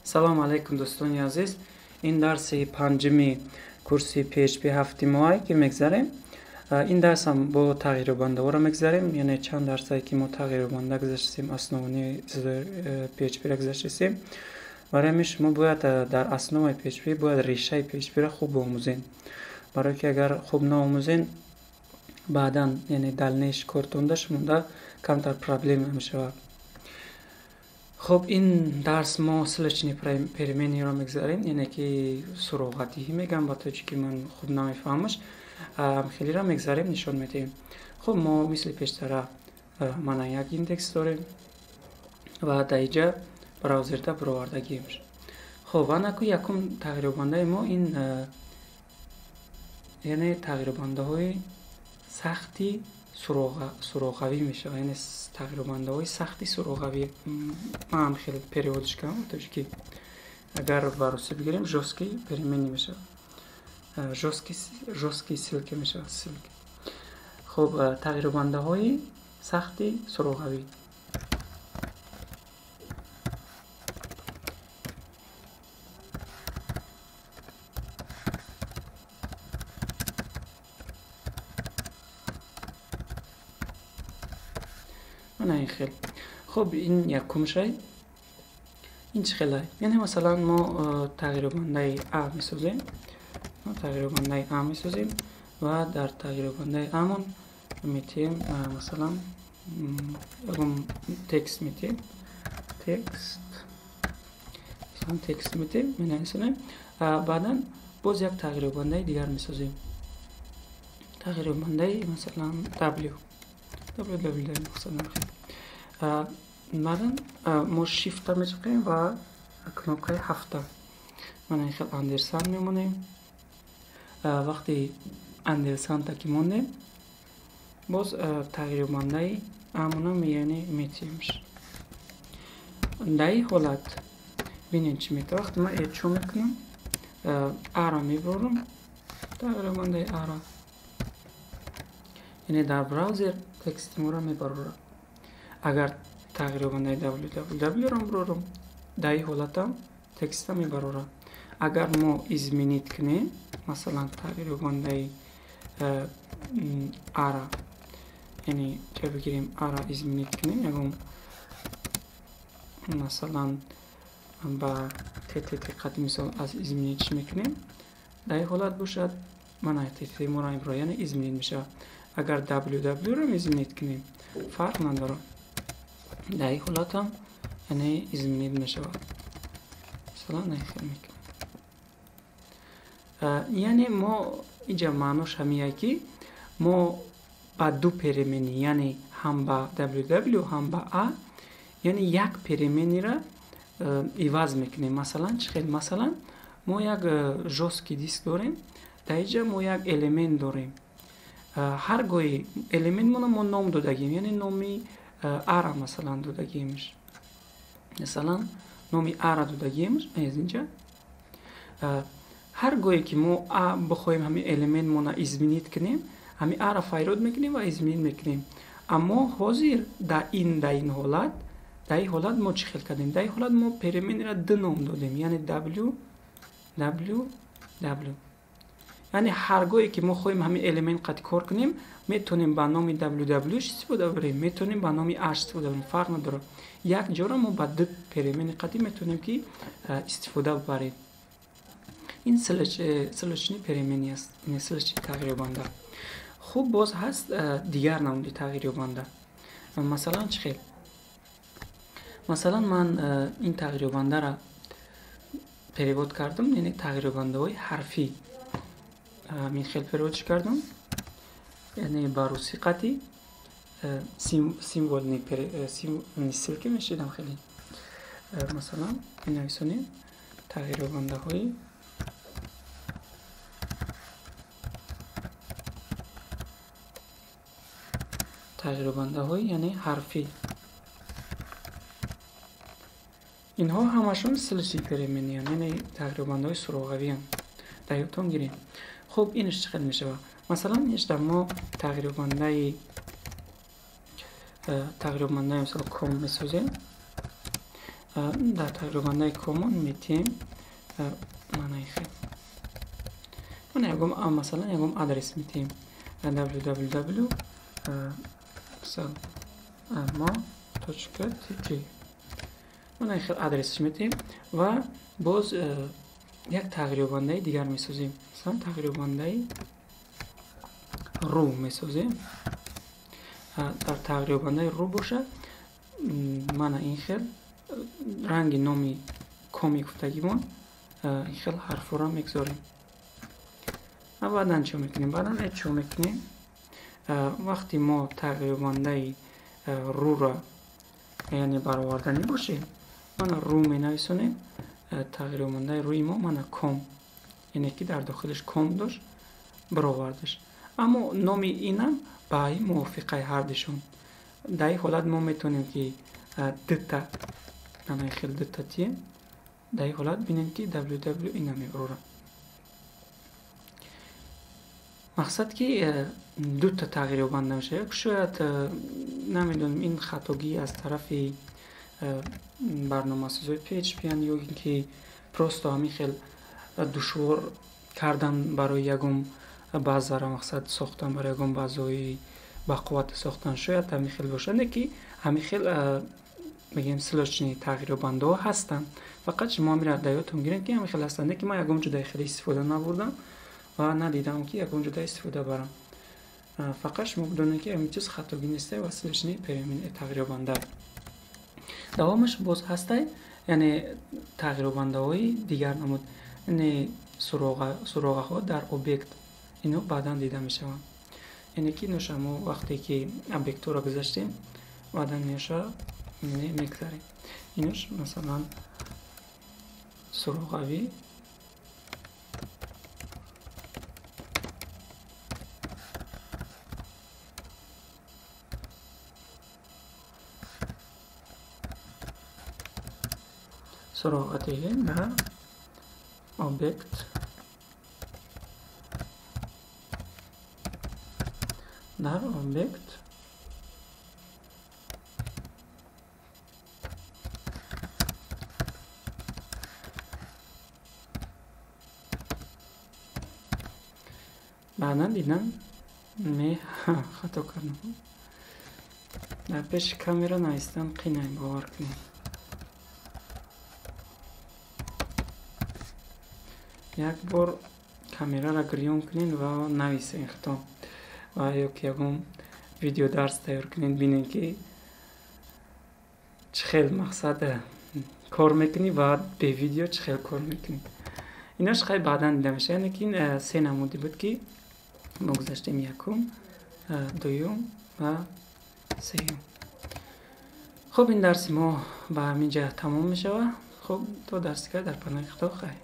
Салом алейкум, дӯстони азиз. Ин дарси панҷуми курси PHP ҳафти моҳе ки мегзарем. Ин дарсам бо тағйирёбандаҳоро мегзарем, яъне чанд дарсае ки мо тағйирёбанда гузаштем, основни PHP-ро гузаштем. Барои ҳамин шумо бояд дар основаи PHP бояд решаи PHP-ро хуб омӯзед. Барое ки агар хуб наомӯзед, баъдан яъне дальнейший кортонда шумода камтар проблема мешавад. Хуб, ин дарс мо ссылочные переменныеро мегзарем, яъне ки суроғатиҳӣ мегӯям ба тоҷикӣ, ман хуб намефаҳмаш. Хелеро мегзарем, нишон медиҳем. Хуб, мо мисли пештара мана як индекс дорем ва дар инҷа браузерда баровардагием. Хуб, ва наку якум тағйирёбандаи мо ин яъне тағйирёбандаҳои сахти суроғавӣ мешавад, яъне тағйирёбандаҳои сахти суроғавӣ. Ман ҳам хеле переводиш кардам тоҷикӣ. Агар ба русӣ бигирем, жёсткий переменный мешавад. Жёсткий ссылки мешавад, ссылки. Хуб, тағйирёбандаҳои сахти суроғавӣ. Мана ин хел. Хуб, ин якум шай. Ин чӣ хелай? Яъне масалан мо тағйирёбандаи А месозем. Мо тағйирёбандаи А месозем ва дар тағйирёбандаи А-мон метиҳем масалан ягон текст метиҳем. Текст. Масалан текст метиҳем, менависонем. Баъдан боз як тағйирёбандаи дигар месозем. Тағйирёбандаи масалан W. www масалан. Баъдан мо shift-а мечақем ва кнопкаи ҳафта. Мана ин хел андерсан мемонем. Вақти андерсанта ки мондем, боз тағйирёбандаи А-мона яъне метиҳемш. Дар ин ҳолат бинед чӣ метавад. Вақте ман echo мекунам, А-ро мебарорам, тағйирёбандаи А-ро. Яъне дар браузер тексти моро мебарорад. Агар тағйирёбандаи www-ро барорам, дар ин ҳолатам текста мебарорад. Агар мо изменить кунем, масалан тағйирёбандаи А-ро, яъне ҷо бигирем А-ро изменить кунем, ягон масалан ба TTT қад мисол аз изменить мекунем, дар ин ҳолат бошад мана TTT моро мебарорад, яъне изменить мешавад. Агар www-ро изменить кунем, фарқ надорад. Дар ин ҳолат ҳам яъне изменить мешавад. Масалан ин хел мекунем. Яъне мо инҷа маънош ҳамия ки мо ба ду перемени, яъне ҳам ба ww ҳам ба а, яъне як переменира иваз мекунем. Масалан чӣ хел? Масалан мо як жёсткий диск дорем, дар инҷа мо як элемент дорем. Ҳар гоҳи элементмона мо ном додагием, яъне номи А-ра масалан додагиемш. Масалан номи А-ра додагиемш аз инҷа. Ҳар гоҳе ки мо А бихоҳем ҳамин элементмона изменить кунем, ҳамин А-ра файрод мекунем ва изменить мекунем. Аммо ҳозир дар ин ҳолат, дар ин ҳолат мо чӣ хел кардем? Дар ин ҳолат мо переменро ду ном додем, яъне W, W, W. Яъне ҳар гоҳе ки мо хоҳем ҳамин элемент қад кор кунем, метавонем ба номи ww истифода барем, метавонем ба номи h истифода барем, фарқ надорад. Як ҷоро мо ба ду перемени қадӣ метавонем ки истифода барем. Ин ссылочный перемени аст, яъне ссылочный тағйирёбанда. Хуб, боз ҳаст дигар намуди тағйирёбанда. Масалан чӣ хел? Масалан ман ин тағйирёбандаро перевод кардам, яъне тағйирёбандаҳои ҳарфӣ. Мин хел переводш кардам, яъне ба русӣ қатӣ символни ссылки мешидам хеле. Масалан менависонем тағйирёбандаҳои яъне ҳарфӣ. Инҳо ҳамашон ссылочный перемениянд, яъне тағйирёбандаҳои суроғавиянд. Дар ёдтон гирем. Хуб, инаш чӣ хел мешавад? Масалан, инаш дар мо тағйирёбандаи мисол ком месозем. Дар тағйирёбандаи common метиҳем маънаи хел. Мана ягон, масалан, ягон адрес метиҳем www ma.tj. Мана хел адресш метиҳем ва боз як тағйирёбандаи дигар месозем. Масалан, тағйирёбандаи ру месозем. Дар тағйирёбандаи ру бошад, мана ин хел ранги номи коми гуфтагимон ин хел ҳарфҳоро мегузорем. Ва баъдан чӣ мекунем? Баъдан чӣ мекунем? Вақти мо тағйирёбандаи руро, яъне бароварданӣ бошем, мана ру менависонем. Тағйирёбандаи рӯи мо мана ком, яъне ки дар дохилаш ком дошт, баровардаш. Аммо номи инам ба ин мувофиқаи ҳардишон. Дар ин ҳолат мо метавонем ки дута, мана хел дута тием. Дар ин ҳолат бинем ки www ина мебарорад. Мақсад ки дута тағйирёбанда мешавад. Шояд намедонем, ин хатогӣ аз тарафи барномасозои PHP ё ин ки просто ҳамин хел душвор кардан барои ягон базара, мақсад сохтан барои ягон базаҳои бақувват сохтан, шояд ҳамин хел бошад. Не ки ҳамин хел мегӯем силочни тағйирёбандаҳо ҳастанд. Фақат шумо ҳаминро дар ёдтон гиред ки ҳамин хел ҳастанд. Не ки ман ягон ҷода хеле истифода набурдам ва надидам ки ягон ҷода истифода барам. Фақат шумо бидонед ки ҳамин чиз хатогӣ нест ва силочни тағйирёбанда. Давомаш боз ҳастай, яъне тағйирёбандаҳои дигар намуд, яъне суроғаҳо дар объект, ино баъдан дида мешаванд. Яъне ки иноша мо вақте ки объектҳоро гузаштем, баъдан иноша мегузарем. Инош масалан суроғавӣ суроғадиҳӣ дар объект, дар объект баъдан дидам хато кардам. Дар пеши камера навистан қинай, бовар кунед. Як бор камераро гирён кунед ва нависед хато, ва ё ки ягон видеодарс тайёр кунед, бинед ки чӣ хел мақсад кор мекунӣ ва бе видео чӣ хел кор мекунӣ. Инош хай баъдан дида мешавад. Яъне ки ин се намуди буд ки мо гузаштем: якум, дуюм ва сеюм. Хуб, ин дарси мо ба ҳамин ҷа тамом мешавад. Хуб, то дарси дигар дар паноҳи Худо, хайр.